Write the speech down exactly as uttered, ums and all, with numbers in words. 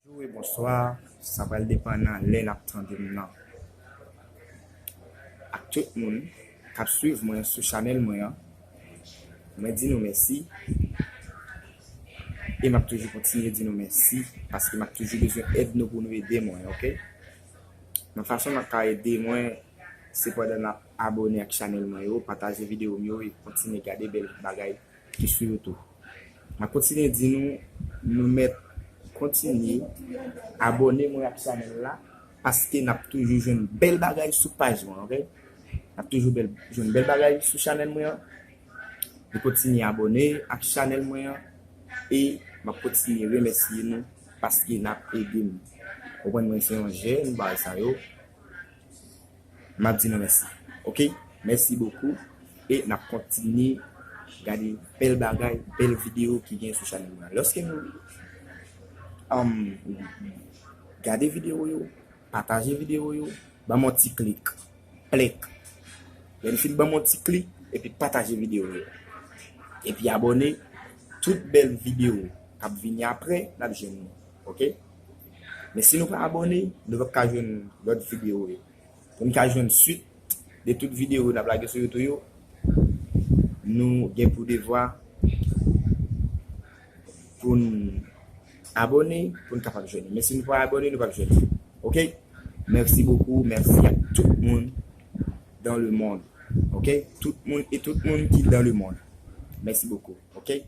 Bonjou e bonswa, sa pral depann nan lè n ap tande m nan. Ak tout moun k ap swiv mwen sou chanèl mwen an, mwen di nou mèsi. E m ap toujou kontinye di nou mèsi, paske m ap toujou bezwen èd nou pou nou ede mwen, oke? Nan fason n ap ka ede mwen, se pandan n ap abòne ak chanèl mwen yo, pataje videyo m yo e kontinye gade bèl bagay ki sou YouTube. M ap kontinye di nou, nou mèt kontinye abòne mwen ak chanèl la, paske n ap toujou jwenn bèl bagay sou paj mwen, oke? N ap toujou bèl, jwenn bèl bagay sou chanèl mwen an. Nou kontinye abòne ak chanèl mwen an, e m ap kontinye remèsye nou paske n ap ede m. Konprann mwen se yon jèn, bagay sa yo. M ap di nou mèsi. Oke? Mèsi bokou. E n ap kontinye gade bèl bagay, bèl videyo ki gen sou chanèl mwen. Lòske nou, um, gade videyo yo, pataje videyo yo, ban m yon ti klik, plèk. Lè n fin ban m yon ti klik, epi pataje videyo yo. Epi abòne, tout bèl videyo k ap vini apre, n ap jwenn nou. Oke? Men si nou pa abòne, nou p ap ka jwenn lòt videyo yo. Pou n ka jwenn swit de tout videyo n ap lage sou YouTube yo, nou gen pou devwa pou n abòne, pou n kapab jwenn. Men si nou pa abòne, nou p ap jwenn. Oke? Mèsi bokou, mèsi ak tout moun dans le monde. Oke? Tout moun e tout moun ki dans le monde. Mèsi bokou. Oke?